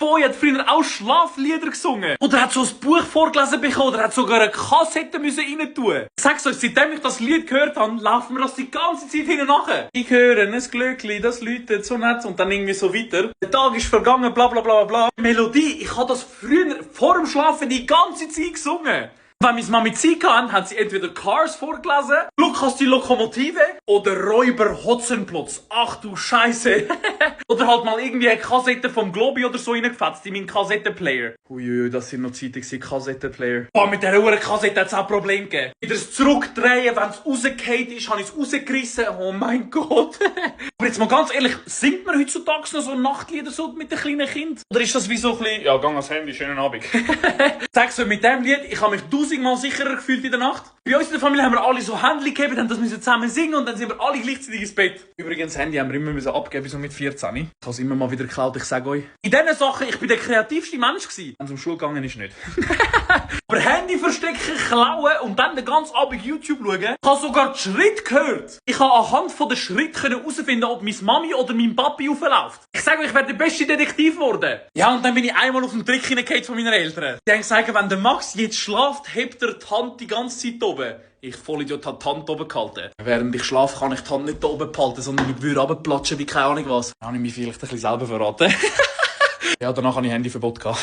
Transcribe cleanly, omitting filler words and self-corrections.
Boy hat früher auch Schlaflieder gesungen. Oder hat so ein Buch vorgelesen bekommen. Oder hat sogar eine Kassette müssen rein tun. Ich sag's euch, seitdem ich das Lied gehört habe, laufen wir das die ganze Zeit hinten nachher. Ich höre ein Glöckli, das läutet so nett und dann irgendwie so weiter. Der Tag ist vergangen, bla bla bla bla. Melodie, ich habe das früher vor dem Schlafen die ganze Zeit gesungen. Wenn meine Mami Zeit hatte, hat sie entweder Cars vorgelesen, Lukas die Lokomotive oder Räuber Hotzenplotz. Ach du Scheiße. Oder halt mal irgendwie eine Kassette vom Globi oder so reingefetzt in meinen Kassettenplayer. Uiuiui, das sind noch Zeiten gewesen, Kassettenplayer. Boah, mit dieser hohen Kassette hat es auch Probleme gegeben. Wieder das Zurückdrehen, wenn es rausgefallen ist, habe ich es rausgerissen. Oh mein Gott. Aber jetzt mal ganz ehrlich, singt man heutzutage noch so Nachtlieder so mit den kleinen Kindern? Oder ist das wie so ein bisschen, ja, gang ans Handy, schönen Abend. Sag's euch, mit dem Lied, ich habe mich tausendmal sicherer gefühlt in der Nacht. Bei uns in der Familie haben wir alle so Handy gegeben, haben das müssen zusammen singen und dann sind wir alle gleichzeitig ins Bett. Übrigens, Handy haben wir immer müssen abgeben, so mit 14. Ich habe es immer mal wieder geklaut, ich sage euch. In diesen Sachen, ich bin der kreativste Mensch gewesen. Wenn es um Schule gegangen ist, nicht. Aber Handy verstecken, klauen und dann den ganzen Abend YouTube schauen. Ich habe sogar die Schritte gehört. Ich habe anhand von den Schritten herausfinden, ob meine Mami oder mein Papi raufläuft. Ich sage euch, ich werde der beste Detektiv geworden. Ja, und dann bin ich einmal auf den Trick hingegangen von meinen Eltern. Die haben gesagt, wenn der Max jetzt schläft, hebt er die Hand die ganze Zeit oben. Ich Vollidiot habe die Hand oben gehalten. Während ich schlafe, kann ich die Hand nicht oben behalten, sondern ich würde runterplatschen wie keine Ahnung was. Dann habe ich mich vielleicht ein bisschen selber verraten. Ja, danach habe ich Handyverbot gehabt.